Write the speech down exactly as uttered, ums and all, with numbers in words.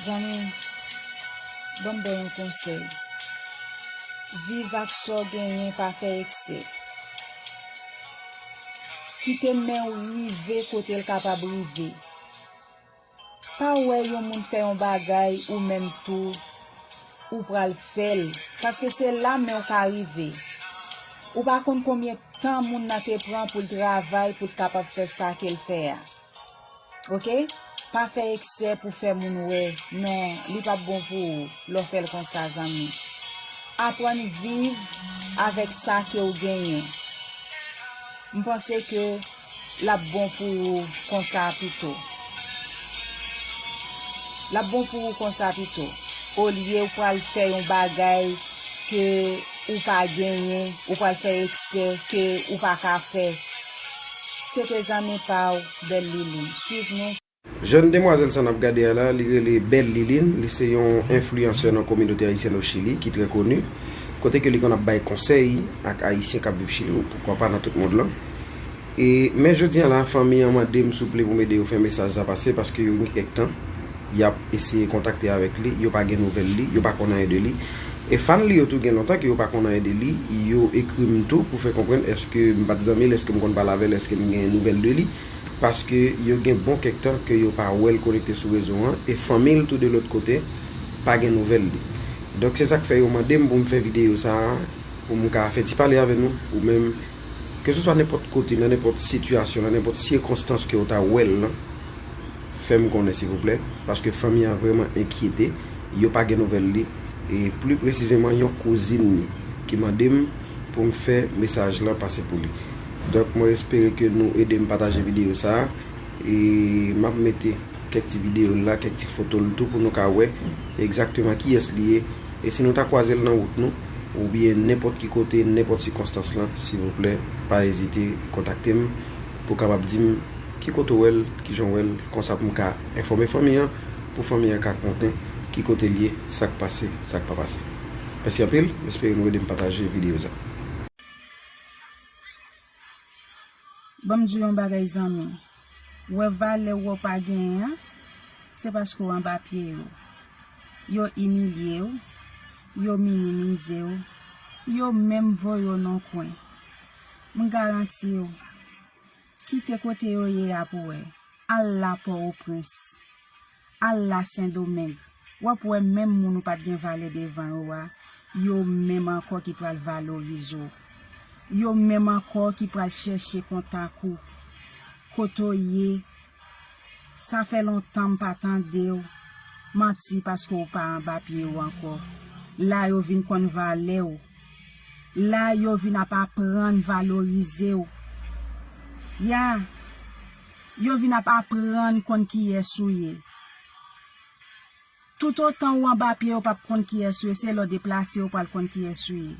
Zanmi, ban m ba w yon konsèy. Viv ak sa w genyen, pa fè eksè. Kite men w rive kote l kapab rive. Pa wè yon moun fè yon bagay, ou menm tou, ou pral fè l. Paske se la men w ka rive. Ou pa konn konbyen tan moun nan te pran pou l travay, pou l kapab fè sa ke l fè a. Oke? Pa fè eksè pou fè moun wè. Non, li p ap bon pou ou lè w fè l konsa, zanmi. Aprann viv avèk sa ke w genyen. M panse ke l ap bon pou ou konsa pito. L ap bon pou ou konsa pito. Olye ou pral fè yon bagay ke ou pa genyen, ou pral fè eksè ke ou pa ka fè. Se te zanmi pa w, Bèl Liline. Swiv nou. Jèn demwazèl sa n ap gade a la, li rele Bèl Liline. Li se yon enfliyansè nan kominote ayisyèn o Chili ki trè koni, kote ke li konn ap bay konsèy ak Ayisyen k ap viv Chili, ou poukwa pa nan tout mond lan. E, men jodi a la, fanmi an mande m souple pou m ede yo fè mesaj sa pase, paske yo gen kèk tan y ap eseye kontakte avèk li, yo pa gen nouvèl li, yo pa konn anyen de li. E fan li yo tou gen lontan ke yo pa konn anyen de li, yo ekri m tou pou fè konprann èske m pa t zanmi l, èske m konn pale avè l, èske m gen nouvèl de li. Paske yo gen bon kèk tan ke yo pa wè l konekte sou rezo an, e fanmi l tou de lòt kote pa gen nouvèl li. Donk se sa k fè yo mande m pou m fè videyo sa a, pou m ka fè ti pale avè nou, ou menm, keseswa nenpòt kote, nan nenpòt sitiyasyon, nan nenpòt sikonstans ke w ta wè l lan, fè m konnen silvouplè, paske fanmi an vrèman enkyete, yo pa gen nouvèl li, e pli presizeman yon kouzin li ki mande m pou m fè mesaj lan pase pou li. Donk mwen espere ke nou ede m pataje videyo sa a, e m ap mete kèk ti videyo l la, kèk ti foto l tou pou nou ka wè egzakteman kiyès li ye. E si nou ta kwaze l nan wout nou, oubyen nenpòt ki kote, nenpòt sikonstans lan, silvouplè, pa ezite kontakte m pou w kapab di m ki kote w wè l, kijan w wè l, konsa pou m ka enfòme fanmi an, pou fanmi an ka konnen ki kote l ye, sa k pase, sa k pa pase. Mèsi anpil, m espere nou ede m pataje videyo sa. Ban m di w yon bagay, zanmi. Wè valè w wè w pa genyen an, se paske w anba pye yo. Yo imilye w, yo minimize w, yo menm voye w nan kwen. M garanti w, kite kote yo ye a pou wè. Al la Pòtoprens. Al la Sendomeng. W ap wè menm moun ou pa t gen valè devan yo a, yo menm ankò ki pral valorize w. Yo menm ankò ki pral chèche kontak ou. Kote w ye? Sa fè lontan m pa tande w. Manti, paske w pa anba pye yo ankò. La yo vin konn valè w. La yo vin ap aprann valorize w. Ya, yo vin ap aprann konn kiyès ou ye. Toutotan ou anba pye yo p ap konn kiyès ou ye, se lè w deplase yo pral konn kiyès ou ye.